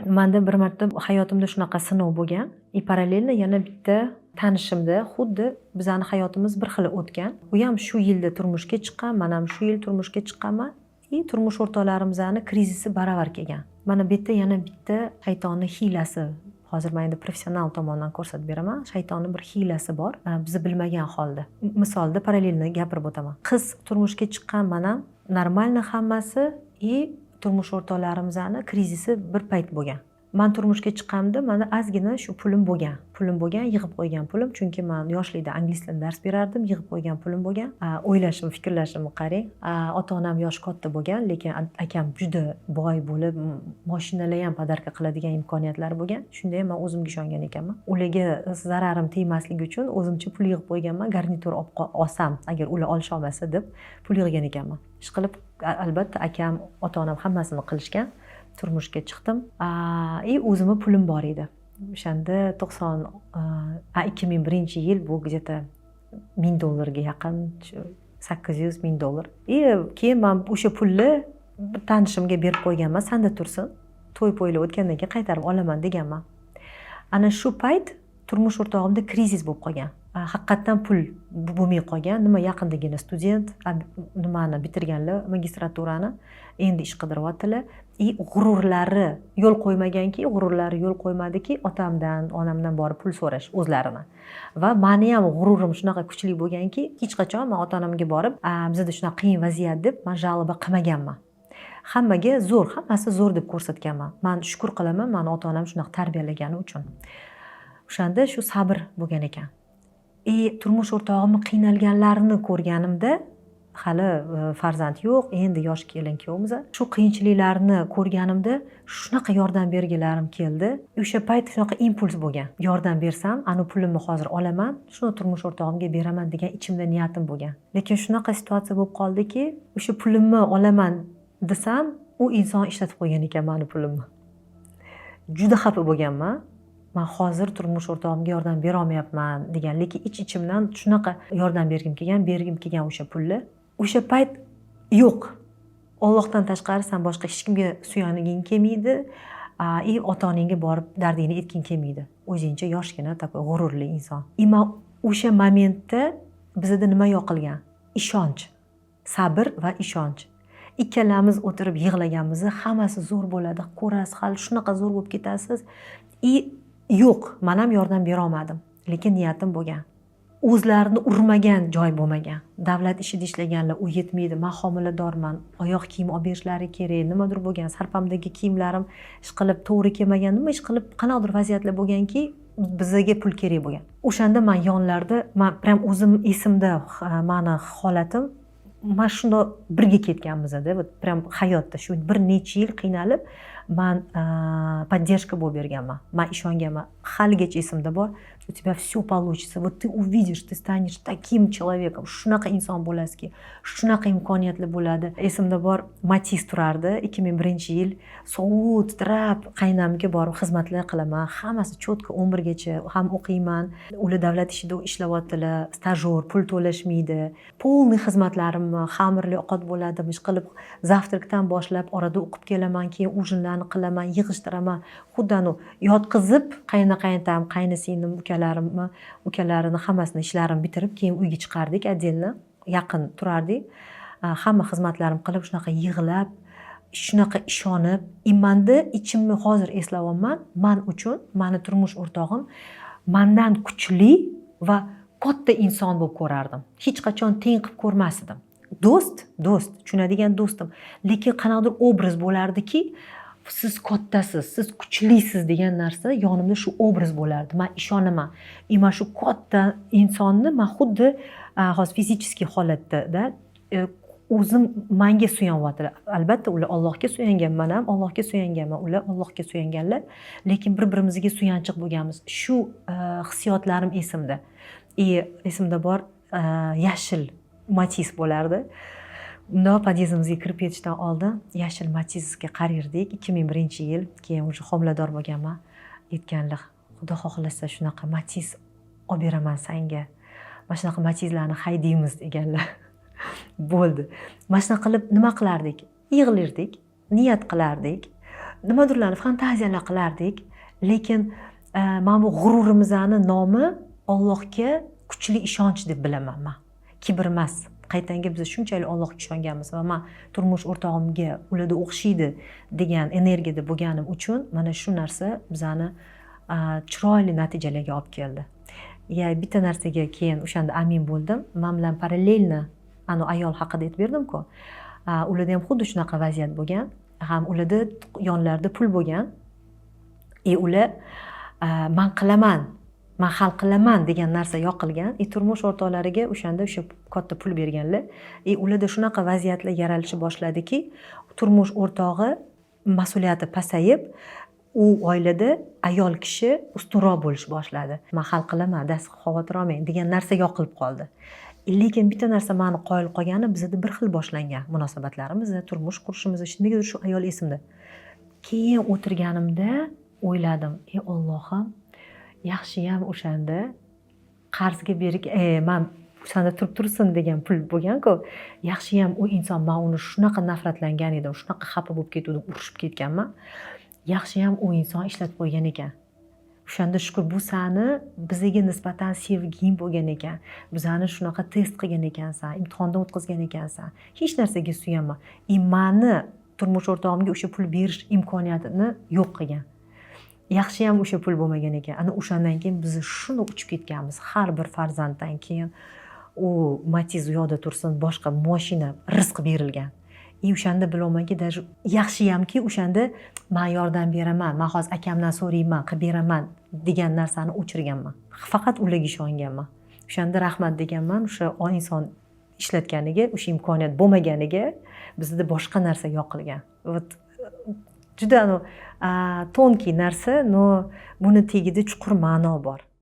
Manda bir marta hayotimda shunaqa sinov bo'lgan и параллельно yana bitta tanishimda xuddi bizani hayotimiz bir xil o'tgan. U ham shu yilda turmushga chiqqan, man ham shu yil turmushga chiqqanman и turmush o'rtoqlarimizni krizisi baravar kelgan. Mana bu yerda yana bitta shaytonni hiylasi. Hozir man endi professional tomondan ko'rsatib beraman. Shaytonni bir hiylasi bor, bizni bilmagan holda. Misolda параллельно gapirib o'taman. Qiz turmushga chiqqan, man ham, нормально hammasi и turmush o'rtoqlarimizni krizisi bir payt bo'lgan. Man turmushga chiqqanimda manda ozgina shu pulim bo'lgan, pulim bo'lgan, yig'ib qo'ygan pulim, chunki man yoshlikda ingliz tilini dars berardim, yig'ib qo'ygan pulim bo'lgan. O'ylashim, fikrlashimni qarang. Ota onam yoshi katta bo'lgan, lekin akam juda boy bo'lib, moshinalar ham подарка qiladigan imkoniyatlari bo'lgan. Shunda ham man o'zimga ishongan ekanman. Ularga zararim tegmasligi uchun o'zimcha pul yig'ib qo'yganman, garnitur olib olsam, agar ular olisholmasa deb pul yig'gan ekanman. Ishqilib, albatta, akam, ota onam hammasini qilishgan. Turmushga chiqdim и o'zimni pulim bor edi o'shanda, to'qson 2001-yil, bu где то 1000 dollarga yaqin, shu 800 ming dollar. И keyin man o'sha pulni bir tanishimga berib qo'yganman, sanda tursin, to'y po'ylar o'tgandan keyin qaytarib olaman deganman. Ana shu payt turmush o'rtog'imda krizis bo'lib qolgan. Haqiqatdan pul bo'lmay qolgan. Nima, yaqindagina student, nimani bitirganlar, magistraturani, endi ish qidiryaptilar и g'ururlari yo'l qo'ymaganki, g'ururlari yo'l qo'ymadiki otamdan, onamdan borib pul so'rash o'zlarini. Va mani ham g'ururim shunaqa kuchli bo'lganki, hech qachon man ota onamga borib, "Bizada shunaqa qiyin vaziyat" deb man жалоба qilmaganman. Hammaga zo'r, hammasi zo'r deb ko'rsatganman. Man shukur qilaman mani ota onam shunaqa tarbiyalagani uchun. O'shanda shu sabr bo'lgan ekan. И turmush o'rtog'imni qiynalganlarini ko'rganimda, hali farzand yo'q, endi yosh kelin kuyovmiz, shu qiyinchiliklarni ko'rganimda shunaqa yordam bergilarim keldi. O'sha payt shunaqa impuls bo'lgan, yordam bersam, anavi pulimni hozir olaman, shuni turmush o'rtog'imga beraman degan ichimda niyatim bo'lgan. Lekin shunaqa situatsiya bo'lib qoldiki, o'sha pulimni olaman desam, u inson ishlatib qo'ygan ekan mani pulimni. Juda xafa bo'lganman, man hozir turmush o'rtog'imga yordam berolmayapman degan, lekin ich ichimdan shunaqa yordam bergim kelgan, bergim kelgan o'sha pulni. O'sha payt yo'q, Ollohdan tashqari san boshqa hech kimga suyanging kelmaydi и ota onangga borib dardingni aytging kelmaydi. O'zingcha yoshgina, такой g'ururli inson. И man o'sha momentda bizada nima yoqilgan? Ishonch, sabr va ishonch. Ikkalamiz o'tirib yig'laganmiz: "Hammasi zo'r bo'ladi, ko'rasiz, hali shunaqa zo'r bo'lib ketasiz". И yo'q, man ham yordam berolmadim, lekin niyatim bo'lgan. O'zlarini urmagan joy bo'lmagan. Davlat ishida ishlaganlar, u yetmaydi, man homiladorman, oyoq kiyim olib berishlari kerak, nimadir bo'lgan, sarpamdagi kiyimlarim ishqilib to'g'ri kelmagan, nima ishqilib, qanaqadir vaziyatlar bo'lganki, bizaga pul kerak bo'lgan. O'shanda man yonlarda, man прям o'zim esimda, mani holatim, mana shundoq birga ketganmizda. Вот прям hayotda shu bir necha yil qiynalib, man поддержка bo'lib berganman, man ishonganman. Haligacha esimda bor: "У тебя все получится, вот ты увидишь, ты станешь таким человеком, shunaqa inson bo'lasizki, shunaqa imkoniyatlar bo'ladi". Esimda bor, Matiz turardi, 2001-yil, sovuq, titrab qaynonamga borib xizmatlar qilaman, hammasi четко, 11gacha ham o'qiyman. Ular davlat ishida ishlayaptilar, stajyor, pul to'lashmaydi. Полный xizmatlarimni, xamirli ovqat bo'ladi, ish qilib, завтрак dan boshlab, orada o'qib kelaman, keyin ужин larni qilaman, yig'ishtiraman. Xuddi anavi yotqizib, qayna, qaynotam, qaynsinglim, ukalarimni, ukalarini hammasini ishlarini bitirib, keyin uyga chiqardik, отдельно yaqin turardik. Hamma xizmatlarimni qilib, shunaqa yig'lab, shunaqa ishonib. И manda ichimni hozir eslayapman, man uchun mani turmush o'rtog'im mandan kuchli va katta inson bo'lib ko'rardim, hech qachon teng qilib ko'rmas edim. Do'st, do'st, tushunadigan do'stim, lekin qanaqadir obraz bo'lardiki, siz kattasiz, siz kuchlisiz degan narsa yonimda, shu obraz bo'lardi. Man ishonaman и man shu katta insonni man xuddi hozir физический holatda o'zim manga suyanyaptilar. Albatta, ular Ollohga suyangan, man ham Ollohga suyanganman, ular Ollohga suyanganlar, lekin bir birimizga suyanchiq bo'lganmiz. Shu hissiyotlarim esimda. И esimda bor, yashil Matiz bo'lardi. Bundoq podyezdimizga kirib ketishdan oldin yashil Matizga qarardik, 2001-yil. Keyin уже homilador bo'lganman. Aytganlar: "Xudo xohlasa, shunaqa Matiz olib beraman sanga, mana shunaqa Matizlarni haydaymiz", deganlar. Bo'ldi, mana shunaqa qilib nima qilardik? Yig'lardik, niyat qilardik. Nimadirlarni fantaziyalar qilardik, lekin mana bu g'ururimizni nomi Ollohga kuchli ishonch deb bilaman man, kibr emas. Qaytanga biz shunchalik Ollohga ishonganmiz va man turmush o'rtog'imga ularda o'xshaydi degan energiyada bo'lganim uchun mana shu narsa bizani chiroyli natijalarga olib keldi. Ya, bitta narsaga keyin o'shanda amin bo'ldim. Man bilan параллельно anavi ayol haqida aytib berdimku, ularda ham xuddi shunaqa vaziyat bo'lgan, ham ularda yonlarida pul bo'lgan и ular "Man qilaman, man hal qilaman" degan narsa yoqilgan и turmush o'rtoqlariga o'shanda o'sha katta pul berganlar. И ularda shunaqa vaziyatlar yaralishni boshladiki, turmush o'rtog'i mas'uliyati pasayib, u oilada ayol kishi ustunroq bo'lishni boshladi. "Man hal qilaman, dast xavotir olmang" degan narsa yoqilib qoldi. Lekin bitta narsa mani qoyil qolgani, bizada bir xil boshlangan munosabatlarimiz, turmush qurishimiz. Negadir shu ayol esimda. Keyin o'tirganimda o'yladim: "Ey Ollohim, yaxshiyam o'shanda qarzga berib, man sanda turib tursin degan pul bo'lganku, yaxshiyam u inson." Man uni shunaqa nafratlangan edim, shunaqa xafa bo'lib ketgandim, urushib ketganman. Yaxshiyam u inson ishlatib qo'ygan ekan o'shanda. Shukur, bu sani bizga nisbatan sevging bo'lgan ekan, bizani shunaqa test qilgan ekansan, imtihondan o'tkazgan ekansan. Hech narsaga suyanma. И mani turmush o'rtog'imga o'sha pul berish imkoniyatini yo'q qilgan. Yaxshiyam o'sha pul bo'lmagan ekan. Ana o'shandan keyin biz shundoq uchib ketganmiz. Har bir farzanddan keyin u Matiz u yoqda tursin, boshqa moshina, rizq berilgan. И o'shanda bilyapmanki, даже yaxshiyamki o'shanda "Man yordam beraman, man hozir akamdan so'rayman, qilib beraman" degan narsani o'chirganman, faqat ularga ishonganman. O'shanda rahmat deganman o'sha inson ishlatganiga, o'sha imkoniyat bo'lmaganiga bizda boshqa narsa yoqilgan. Вот juda тонкий narsa, но buni tagida chuqur ma'no bor.